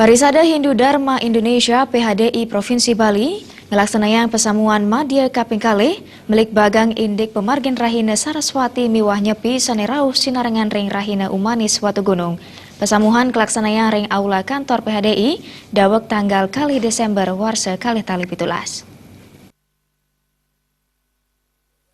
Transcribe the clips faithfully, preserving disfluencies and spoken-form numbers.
Parisada Hindu Dharma Indonesia, P H D I, Provinsi Bali ngelaksanayang pasamuan madya kaping kalih, melik bagang indik pamargin rahina Saraswati miwah Nyepi sane rauh sinarengan ring rahina Umanis Watugunung. Pasamuan kalaksanayang ring aula kantor P H D I, daweg tanggal kalih Desember warsa kalih tali pitulas.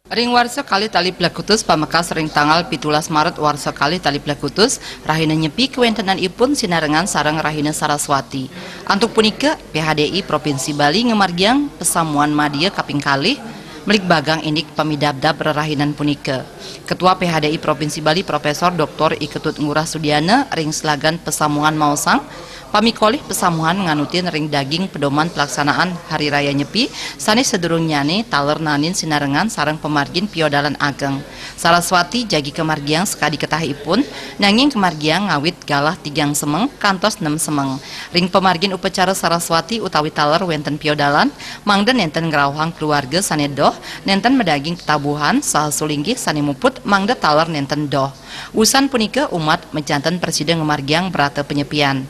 Ring warsa kalih tali plekutus, pamekas ring tanggal pitulas Maret warsa kalih tali plekutus, rahina Nyepi kawentenanipun sinarengan sareng rahina Saraswati. Antuk punika, P H D I Provinsi Bali ngamargiang pasamuan madya kaping kalih, melik bagang indik pamidabdab rerahinan punika. Ketua P H D I Provinsi Bali, Profesor Doktor I Ketut Ngurah Sudiana, ring selagan pasamuan maosang, pamikolih pasamuan nganutin ring daging pedoman pelaksanaan Hari Raya Nyepi sane sadurungnyane taler naenin sinarengan sareng pamargin piodalan ageng. Saraswati jagi kamargiang sakadi ketahipun, nanging kamargiang ngawit galah tigang semeng kantos nem semeng. Ring pamargin upacara Saraswati utawi taler wenten piodalan, mangda nenten ngrauhang keluarga sane doh, nenten madaging tetabuhan, saha sulinggih sane muput mangda taler nenten doh. Usan punika umat majanten prasida ngamargiang brata panyepian.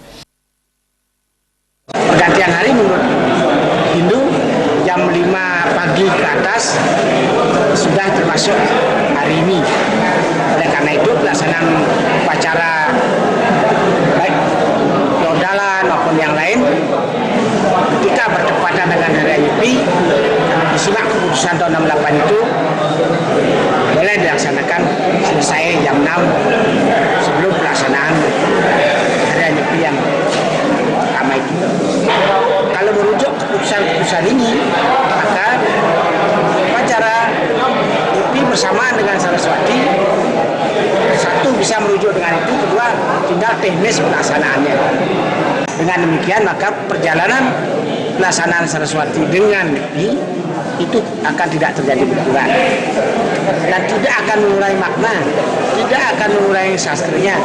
Pergantian hari menurut Hindu jam lima pagi ke atas sudah termasuk hari ini. Oleh karena itu, pelaksanaan upacara baik piodalan maupun yang lain, ketika bertepatan dengan Hari Raya Nyepi, disimak keputusan tahun enam delapan itu, boleh dilaksanakan selesai jam enam sebelum pelaksanaan Hari Raya Nyepi yang pertama itu. Kalau merujuk keputusan-keputusan ini, maka upacara Nyepi bersamaan dengan Saraswati, satu, bisa merujuk dengan itu, kedua, tinggal teknis pelaksanaannya. Dengan demikian, maka perjalanan pelaksanaan Saraswati dengan Nyepi itu akan tidak terjadi benturan dan tidak akan mengurangi makna, tidak akan mengurangi sastranya,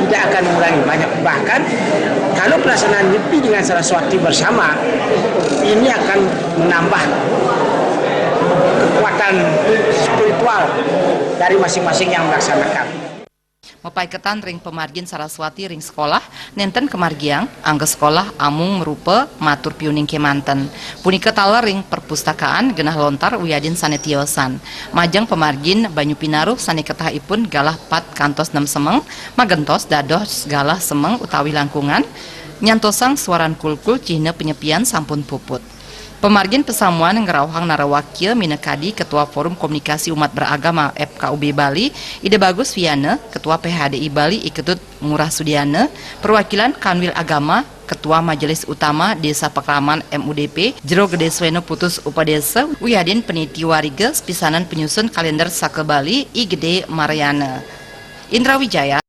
tidak akan mengurangi banyak. Bahkan, kalau pelaksanaan Nyepi dengan Saraswati bersama, ini akan menambah kekuatan spiritual dari masing-masing yang melaksanakan. Mapaiketan ring pamargin Saraswati ring sekolah, nenten kamargiang, angga sekolah amung marupa matur piuning kemanten. Punika taler ring perpustakaan, genah lontar wiadin sane tiosan. Majeng pamargin Banyu Pinaruh sane ketahipun galah pat kantos nem semeng, magentos dados galah semeng utawi langkungan, nyantosang suaran kulkul cihna panyepian sampun puput. Pamargin pasamuan ngrauhang narawakya minakadi Ketua Forum Komunikasi Umat Beragama F K U B Bali, Ida Bagus Wiana, Ketua P H D I Bali, I Ketut Ngurah Sudiana, perwakilan Kanwil Agama, Ketua Majelis Utama Desa Pakraman M U D P, Jero Gede Sweno Putus Upadesa, wiadin peniti wariga sepisanan penyusun kalender Saka Bali, I Gede Mariana. Indra Wijaya.